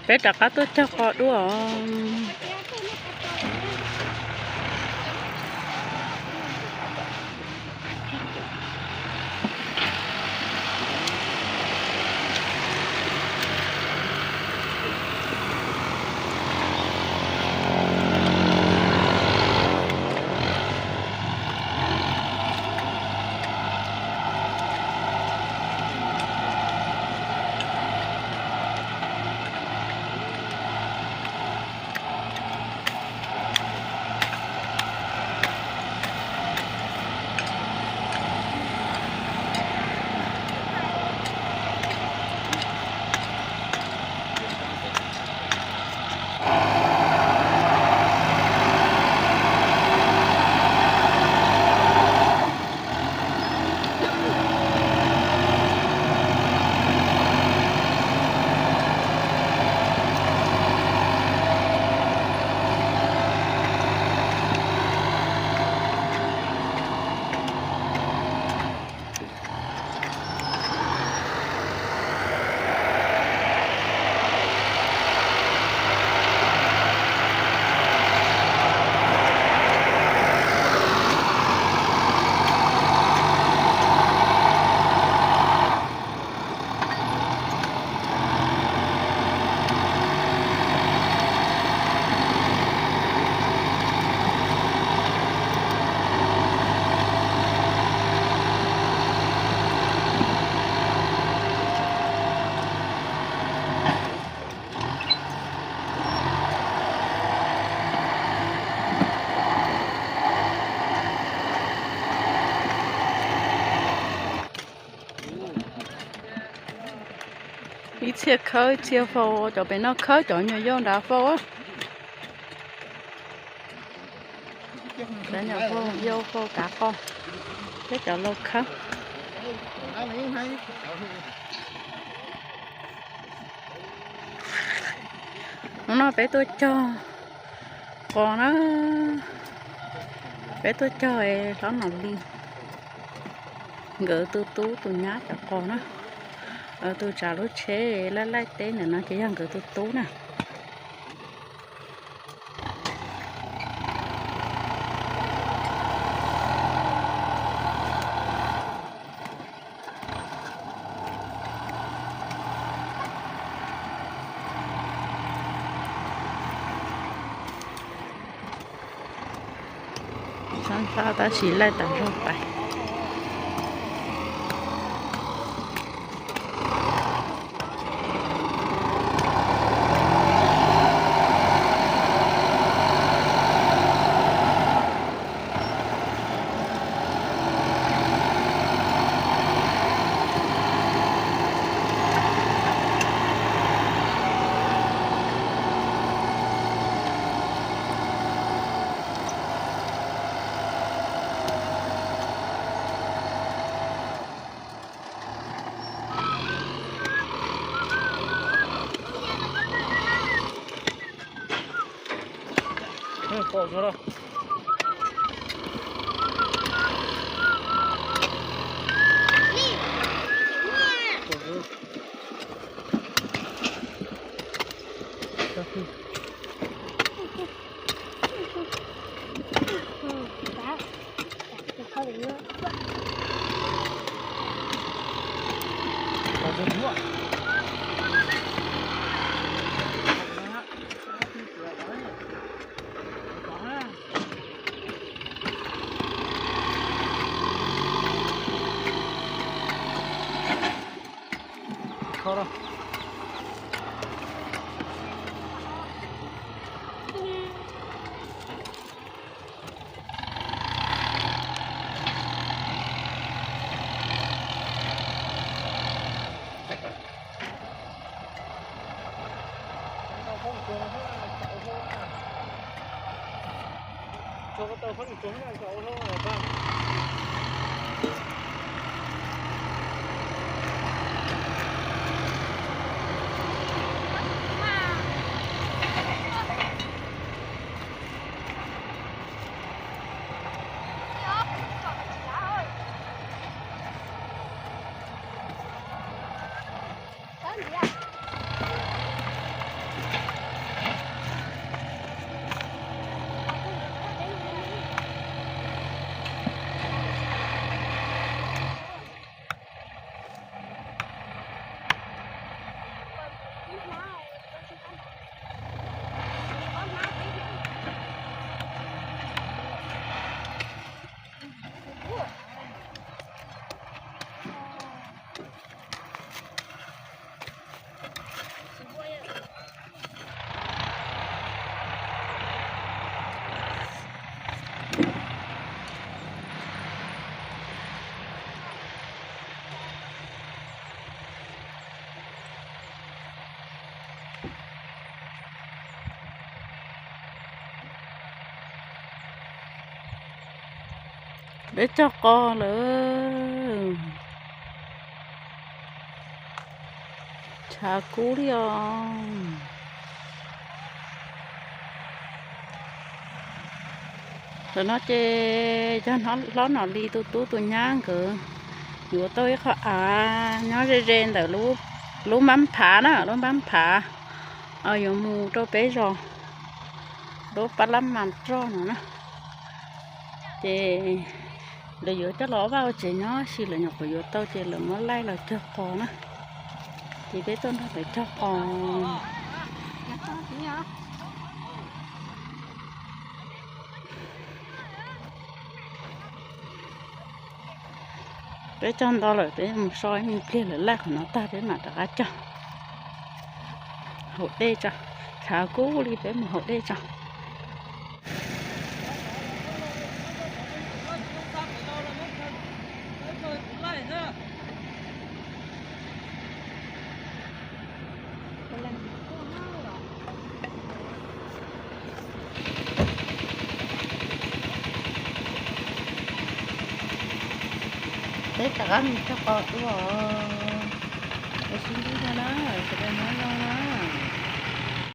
Peb rov qab tuaj cog qos dua. Ib txhia khawb ib txhia faus, cov pem no khawb, cov nyuam yaus nrad faus. Cov nyuam yaus faus kav qos, thiab cov laus khawb. Hnub no peb tuaj cog qos na, peb tuaj cog hlob Nom Lis nkawd tus tub tus nyab cov qos na. Tus tsav lub tsheb laij laij teb ntawm no ces yog nkawd tus tub na. Sab tab sis laij tas zog pais. Peb cog qos lawm. Tshav kub li os. Ntawm no ces yog hlob Nom Lis tus tub tus nyab nkawd yuav tau ib qho av nyob ze ze ntawm lub npab phav na, lub npab phav yuav mus rau peb zos, lub pab lab mas roj no na. Ces lawv yuav coj los ua vaj ua tsev nyob, tab sis lawv nyuam qhuav yuav tau ces lawv muab laij los cog qos na. Ces peb tuaj nrog lawv cog qos. Peb cog nto lawm, peb mus so ib me pliag lawv laij qhov no tag peb mam rov qab cog. Haus dej tso, tshav kub li peb mus haus dej tso. Peb rov qab mus cog qos dua, ua si ntuj no na, sawv daws nyob zoo na.